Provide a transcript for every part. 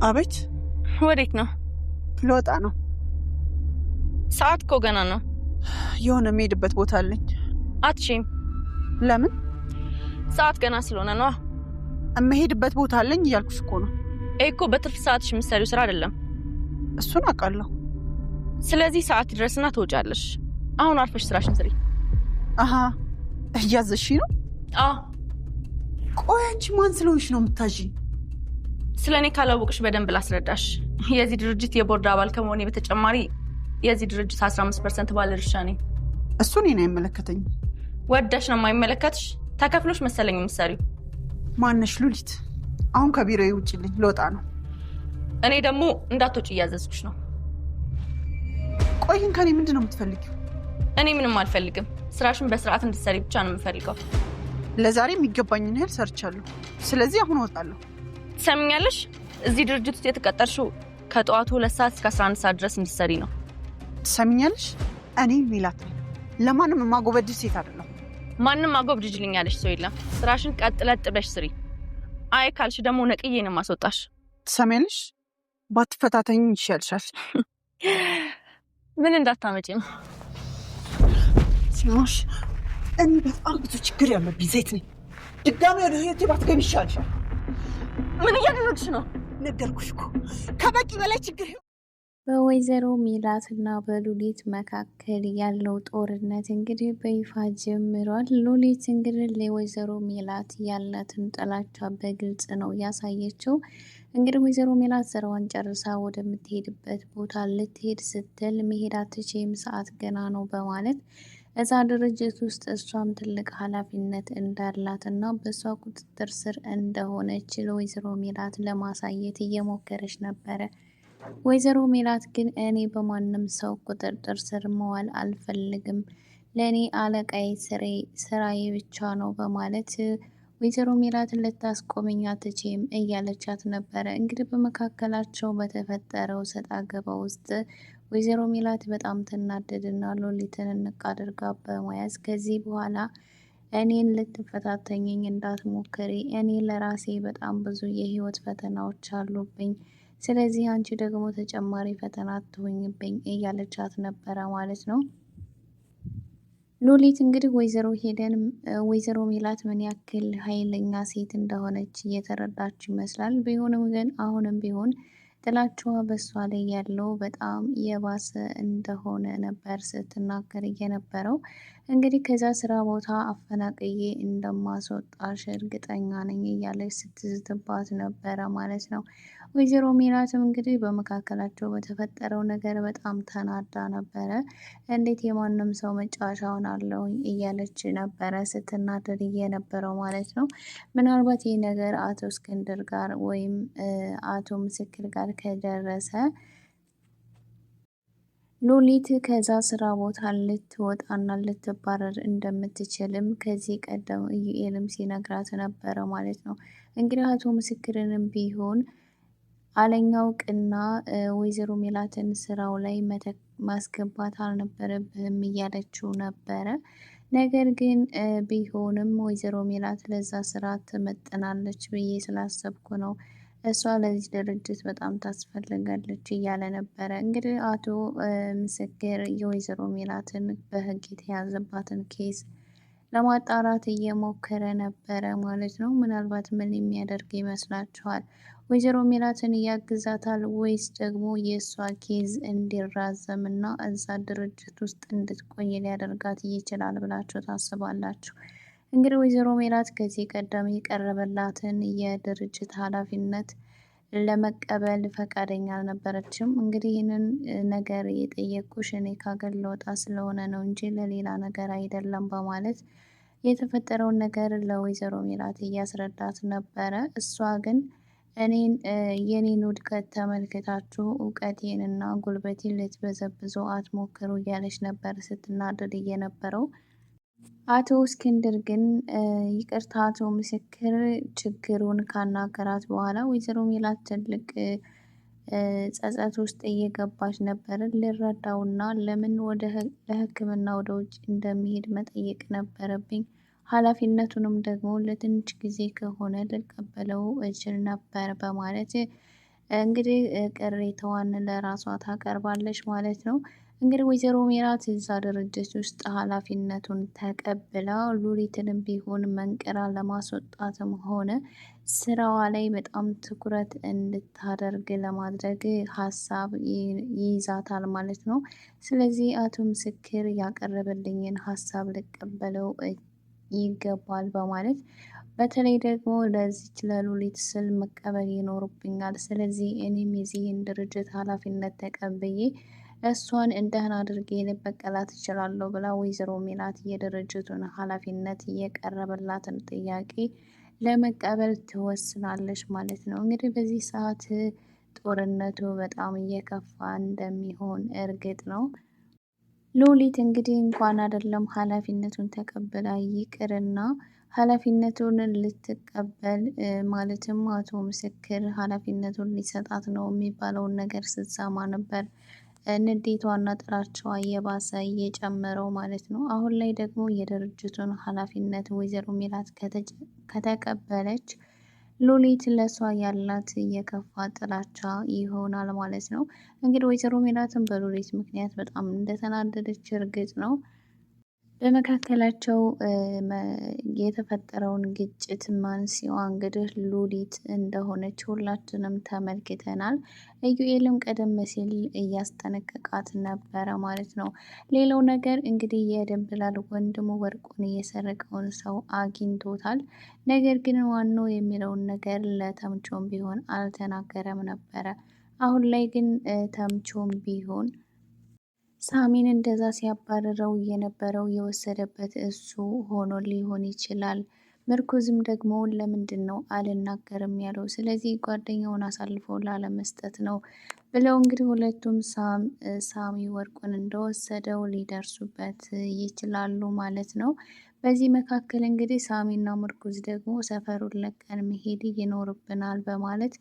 አቤት። ወዴት ነው? ልወጣ ነው። ሰዓት እኮ ገና ነው። የሆነ የምሄድበት ቦታ አለኝ። አትችይም። ለምን? ሰዓት ገና ስለሆነ ነዋ። የምሄድበት ቦታ አለኝ እያልኩሽ እኮ ነው። ይሄ እኮ በትርፍ ሰዓትሽ የምትሰሪው ስራ አይደለም። እሱን አውቃለሁ። ስለዚህ ሰዓት ይድረስና ትወጫለሽ። አሁን አርፈሽ ስራሽን ስሪ። አሀ፣ እያዘዝሽ ነው? አዎ። ቆይ አንቺ ማን ስለሆንሽ ነው የምታዥኝ? ስለ እኔ ካላወቅሽ በደንብ ላስረዳሽ። የዚህ ድርጅት የቦርድ አባል ከመሆኔ በተጨማሪ የዚህ ድርጅት 15% ባለድርሻ ነኝ። እሱ እኔን አይመለከተኝም። ወደሽ ነው የማይመለከትሽ? ተከፍሎሽ መሰለኝ የምትሰሪው። ማነሽ ሉሊት? አሁን ከቢሮዬ ውጭልኝ፣ ልወጣ ነው። እኔ ደግሞ እንዳትወጪ እያዘዝኩሽ ነው። ቆይ ግን ከኔ ምንድን ነው የምትፈልጊው? እኔ ምንም አልፈልግም። ስራሽን በስርዓት እንድትሰሪ ብቻ ነው የምፈልገው። ለዛሬ የሚገባኝን ያህል ሰርቻለሁ። ስለዚህ አሁን እወጣለሁ። ትሰሚኛለሽ? እዚህ ድርጅት ውስጥ የተቀጠርሽው ከጠዋቱ 2 ሰዓት እስከ 11 ሰዓት ድረስ እንድትሰሪ ነው። ትሰሚኛለሽ? እኔ ሜላት ነኝ። ለማንም የማጎበድድ ሴት አይደለሁም። ማንም አጎብድጅልኝ ያለሽ ሰው የለም። ስራሽን ቀጥ ለጥ ብለሽ ስሪ። አይ ካልሽ ደግሞ ነቅዬ ነው የማስወጣሽ። ትሰሚያለሽ? ባትፈታተኝ ይሻልሻል። ምን እንዳታመጪ ነው። ሲሞሽ፣ እኔ በጣም ብዙ ችግር ያለብኝ ሴት ነኝ። ድጋሚ ወደ ህይወቴ ባትገቢ ይሻልሻል። ምን እያደረግሽ ነው? ነገርኩሽ እኮ ከበቂ በላይ ችግር። በወይዘሮ ሜላት እና በሉሊት መካከል ያለው ጦርነት እንግዲህ በይፋ ጀምሯል። ሉሊት እንግዲህ ለወይዘሮ ሜላት ያላትን ጥላቻ በግልጽ ነው ያሳየችው። እንግዲህ ወይዘሮ ሜላት ስራዋን ጨርሳ ወደምትሄድበት ቦታ ልትሄድ ስትል መሄድ አትችይም፣ ሰዓት ገና ነው በማለት እዛ ድርጅት ውስጥ እሷም ትልቅ ኃላፊነት እንዳላት እና በእሷ ቁጥጥር ስር እንደሆነች ለወይዘሮ ሜላት ለማሳየት እየሞከረች ነበረ። ወይዘሮ ሜላት ግን እኔ በማንም ሰው ቁጥጥር ስር መዋል አልፈልግም፣ ለእኔ አለቃዬ ስራዬ ብቻ ነው በማለት ወይዘሮ ሜላት ልታስቆመኝ አትችይም እያለቻት ነበረ። እንግዲህ በመካከላቸው በተፈጠረው ሰጣ ገባ ውስጥ ወይዘሮ ሜላት በጣም ትናደድና ሉሊትን እንቅ አድርጋ በመያዝ ከዚህ በኋላ እኔን ልትፈታተኝኝ እንዳትሞክሪ፣ እኔ ለራሴ በጣም ብዙ የህይወት ፈተናዎች አሉብኝ፣ ስለዚህ አንቺ ደግሞ ተጨማሪ ፈተና አትሆኝብኝ እያለቻት ነበረ ማለት ነው። ሉሊት እንግዲህ ወይዘሮ ሄደን ወይዘሮ ሜላት ምን ያክል ኃይለኛ ሴት እንደሆነች እየተረዳች ይመስላል። ቢሆንም ግን አሁንም ቢሆን ጥላቻዋ በሷ ላይ ያለው በጣም የባሰ እንደሆነ ነበር ስትናገር የነበረው። እንግዲህ ከዛ ስራ ቦታ አፈናቅዬ እንደማስወጣሽ እርግጠኛ ነኝ እያለች ስትዝትባት ነበረ ማለት ነው። ወይዘሮ ሜላትም እንግዲህ በመካከላቸው በተፈጠረው ነገር በጣም ተናዳ ነበረ። እንዴት የማንም ሰው መጫወቻ ሆናለሁኝ እያለች ነበረ ስትናደድ እየነበረው ማለት ነው። ምናልባት ይህ ነገር አቶ እስክንድር ጋር ወይም አቶ ምስክር ጋር ከደረሰ ሉሊት ከዛ ስራ ቦታ ልትወጣና ልትባረር እንደምትችልም ከዚህ ቀደም ኢዩኤልም ሲነግራት ነበረ ማለት ነው። እንግዲህ አቶ ምስክርንም ቢሆን አለኛው ቅና ወይዘሮ ሜላትን ስራው ላይ ማስገባት አልነበረብህም እያለችው ነበረ። ነገር ግን ቢሆንም ወይዘሮ ሜላት ለዛ ስራ ትመጥናለች ብዬ ስላሰብኩ ነው፣ እሷ ለዚህ ድርጅት በጣም ታስፈልጋለች እያለ ነበረ። እንግዲህ አቶ ምስክር የወይዘሮ ሜላትን በህግ የተያዘባትን case ለማጣራት እየሞከረ ነበረ ማለት ነው። ምናልባት ምን የሚያደርግ ይመስላችኋል? ወይዘሮ ሜላትን ያግዛታል ወይስ ደግሞ የእሷ case እንዲራዘም እና እዛ ድርጅት ውስጥ እንድትቆይ ሊያደርጋት ይችላል ብላችሁ ታስባላችሁ? እንግዲህ ወይዘሮ ሜላት ከዚህ ቀደም የቀረበላትን የድርጅት ኃላፊነት ለመቀበል ፈቃደኛ አልነበረችም። እንግዲህ ይህንን ነገር የጠየቅኩሽ እኔ ከሀገር ልወጣ ስለሆነ ነው እንጂ ለሌላ ነገር አይደለም በማለት የተፈጠረውን ነገር ለወይዘሮ ሜላት እያስረዳት ነበረ። እሷ ግን እኔን የኔን ውድቀት ተመልክታችሁ እውቀቴንና ጉልበቴን ልትበዘብዙ አትሞክሩ እያለች ነበር ስትናደድ እየነበረው። አቶ እስክንድር ግን ይቅርታ፣ አቶ ምስክር ችግሩን ካናገራት በኋላ ወይዘሮ ሜላት ትልቅ ጸጸት ውስጥ እየገባች ነበር። ልረዳውና ለምን ወደ ለሕክምና ወደ ውጭ እንደሚሄድ መጠየቅ ነበረብኝ። ኃላፊነቱንም ደግሞ ለትንሽ ጊዜ ከሆነ ልቀበለው እችል ነበር በማለት እንግዲህ ቅሬታዋን ለራሷ ታቀርባለች ማለት ነው። እንግዲህ ወይዘሮ ሜላት እዛ ድርጅት ውስጥ ኃላፊነቱን ተቀብላ ሉሊትንም ቢሆን መንቅራ ለማስወጣትም ሆነ ስራዋ ላይ በጣም ትኩረት እንድታደርግ ለማድረግ ሀሳብ ይይዛታል ማለት ነው። ስለዚህ አቶ ምስክር ያቀረበልኝን ሀሳብ ልቀበለው ይገባል በማለት፣ በተለይ ደግሞ ለዚች ለሉሊት ስል መቀበል ይኖርብኛል። ስለዚህ እኔም የዚህን ድርጅት ኃላፊነት ተቀብዬ እሷን እንደህን አድርጌ ልበቀላት እችላለሁ ብላ ወይዘሮ ሜላት የድርጅቱን ኃላፊነት የቀረበላትን ጥያቄ ለመቀበል ትወስናለች ማለት ነው። እንግዲህ በዚህ ሰዓት ጦርነቱ በጣም እየከፋ እንደሚሆን እርግጥ ነው። ሉሊት እንግዲህ እንኳን አይደለም ኃላፊነቱን ተቀብላ ይቅርና ኃላፊነቱን ልትቀበል፣ ማለትም አቶ ምስክር ኃላፊነቱን ሊሰጣት ነው የሚባለውን ነገር ስትሰማ ነበር ንዴቷና ጥላቻዋ እየባሰ እየጨመረው ማለት ነው። አሁን ላይ ደግሞ የድርጅቱን ኃላፊነት ወይዘሮ ሜላት ከተቀበለች ሉሊት ለሷ ያላት የከፋ ጥላቻ ይሆናል ማለት ነው። እንግዲህ ወይዘሮ ሜላትን በሉሊት ምክንያት በጣም እንደተናደደች እርግጥ ነው። በመካከላቸው የተፈጠረውን ግጭት መንስኤዋ እንግዲህ ሉሊት እንደሆነች ሁላችንም ተመልክተናል። ኢዩኤልም ቀደም ሲል እያስጠነቀቃት ነበረ ማለት ነው። ሌላው ነገር እንግዲህ የድንብላል ወንድሙ ወርቁን እየሰረቀውን ሰው አግኝቶታል። ነገር ግን ዋናው የሚለውን ነገር ለተምቾም ቢሆን አልተናገረም ነበረ። አሁን ላይ ግን ተምቾም ቢሆን ሳሚን እንደዛ ሲያባርረው የነበረው የወሰደበት እሱ ሆኖ ሊሆን ይችላል። ምርኩዝም ደግሞ ለምንድን ነው አልናገርም ያለው? ስለዚህ ጓደኛውን አሳልፎ ላለመስጠት ነው ብለው እንግዲህ ሁለቱም ሳሚ ወርቁን እንደወሰደው ሊደርሱበት ይችላሉ ማለት ነው። በዚህ መካከል እንግዲህ ሳሚና ምርኩዝ ደግሞ ሰፈሩን ለቀን መሄድ ይኖርብናል በማለት፣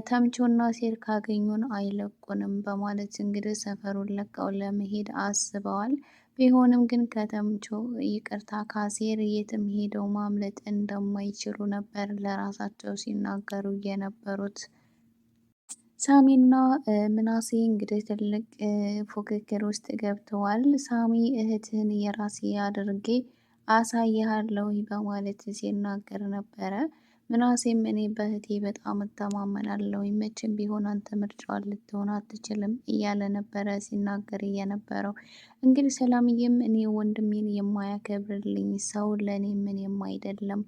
ተምቾና ሴር ካገኙን አይለቁንም በማለት እንግዲህ ሰፈሩን ለቀው ለመሄድ አስበዋል። ቢሆንም ግን ከተምቾ፣ ይቅርታ፣ ካሴር የትም ሄደው ማምለጥ እንደማይችሉ ነበር ለራሳቸው ሲናገሩ የነበሩት። ሳሚና ምናሴ እንግዲህ ትልቅ ፉክክር ውስጥ ገብተዋል። ሳሚ እህትህን የራሴ አድርጌ አሳይሃለሁ በማለት ሲናገር ነበረ። ምናሴም እኔ በእህቴ በጣም እተማመናለሁ፣ መቼም ቢሆን አንተ ምርጫዋ ልትሆን አትችልም እያለ ነበረ ሲናገር እየነበረው። እንግዲህ ሰላምዬም እኔ ወንድሜን የማያከብርልኝ ሰው ለእኔ ምንም አይደለም፣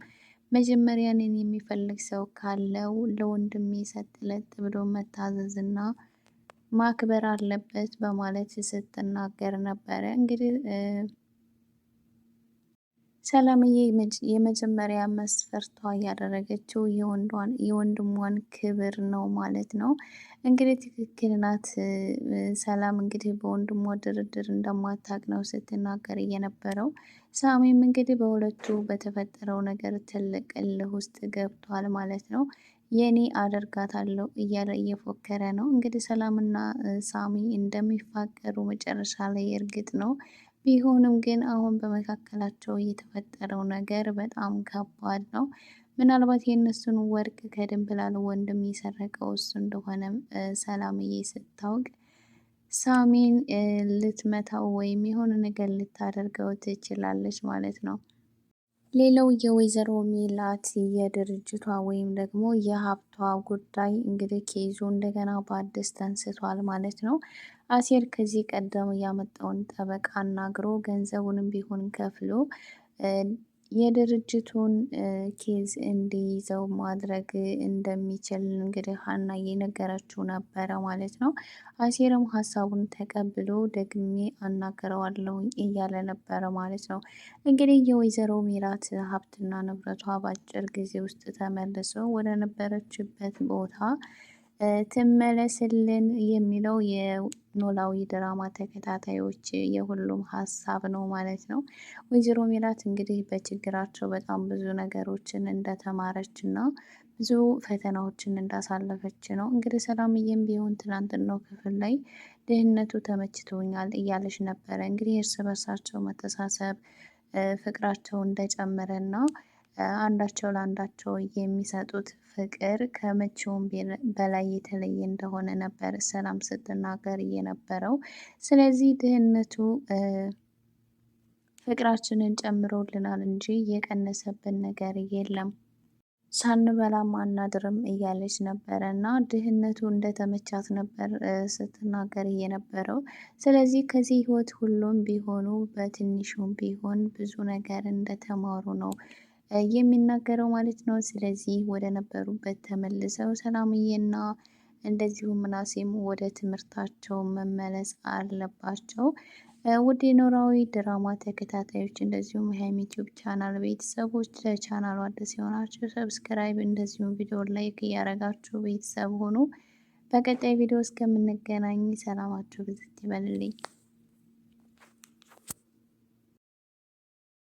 መጀመሪያ እኔን የሚፈልግ ሰው ካለው ለወንድሜ ሰጥ ለጥ ብሎ መታዘዝና ማክበር አለበት በማለት ስትናገር ነበረ። እንግዲህ ሰላምዬ የመጀመሪያ መስፈርቷ ያደረገችው የወንድሟን ክብር ነው ማለት ነው። እንግዲህ ትክክል ናት። ሰላም እንግዲህ በወንድሟ ድርድር እንደማታውቅ ነው ስትናገር የነበረው። ሳሚም እንግዲህ በሁለቱ በተፈጠረው ነገር ትልቅ እልህ ውስጥ ገብቷል ማለት ነው። የኔ አደርጋታለሁ እያለ እየፎከረ ነው። እንግዲህ ሰላምና ሳሚ እንደሚፋቀሩ መጨረሻ ላይ እርግጥ ነው። ቢሆንም ግን አሁን በመካከላቸው የተፈጠረው ነገር በጣም ከባድ ነው። ምናልባት የእነሱን ወርቅ ከድንብላል ወንድም የሰረቀው እሱ እንደሆነ ሰላምዬ ስታውቅ ሳሚን ልትመታው ወይም የሆነ ነገር ልታደርገው ትችላለች ማለት ነው። ሌላው የወይዘሮ ሜላት የድርጅቷ ወይም ደግሞ የሀብቷ ጉዳይ እንግዲህ ኬዙ እንደገና በአዲስ ተንስቷል ማለት ነው። አሴር ከዚህ ቀደም ያመጣውን ጠበቃ አናግሮ ገንዘቡንም ቢሆን ከፍሎ የድርጅቱን case እንዲይዘው ማድረግ እንደሚችል እንግዲህ ሀና እየነገረችው ነበረ ማለት ነው። አሴርም ሀሳቡን ተቀብሎ ደግሜ አናገረዋለሁ እያለ ነበረ ማለት ነው። እንግዲህ የወይዘሮ ሜላት ሀብትና ንብረቷ በአጭር ጊዜ ውስጥ ተመልሶ ወደ ነበረችበት ቦታ ትመለስልን የሚለው የኖላዊ ድራማ ተከታታዮች የሁሉም ሀሳብ ነው ማለት ነው። ወይዘሮ ሜላት እንግዲህ በችግራቸው በጣም ብዙ ነገሮችን እንደተማረች እና ብዙ ፈተናዎችን እንዳሳለፈች ነው። እንግዲህ ሰላምዬም ቢሆን ትናንትናው ክፍል ላይ ድህነቱ ተመችቶኛል እያለች ነበረ። እንግዲህ እርስ በርሳቸው መተሳሰብ ፍቅራቸው እንደጨመረ እና አንዳቸው ለአንዳቸው የሚሰጡት ፍቅር ከመቼውም በላይ የተለየ እንደሆነ ነበር ሰላም ስትናገር የነበረው። ስለዚህ ድህነቱ ፍቅራችንን ጨምሮልናል እንጂ የቀነሰብን ነገር የለም፣ ሳንበላም አናድርም እያለች ነበረ እና ድህነቱ እንደተመቻት ነበር ስትናገር የነበረው። ስለዚህ ከዚህ ህይወት ሁሉም ቢሆኑ በትንሹም ቢሆን ብዙ ነገር እንደተማሩ ነው የሚናገረው ማለት ነው። ስለዚህ ወደ ነበሩበት ተመልሰው ሰላምዬና እንደዚሁም ምናሴም ወደ ትምህርታቸው መመለስ አለባቸው። ውድ የኖላዊ ድራማ ተከታታዮች እንደዚሁም የሀይሚ ዩቲዩብ ቻናል ቤተሰቦች፣ ለቻናሉ አዲስ የሆናችሁ subscribe፣ እንደዚሁም ቪዲዮ like እያደረጋችሁ ቤተሰብ ሆኑ። በቀጣይ ቪዲዮ እስከምንገናኝ ሰላማችሁ ብዝት ይበልልኝ።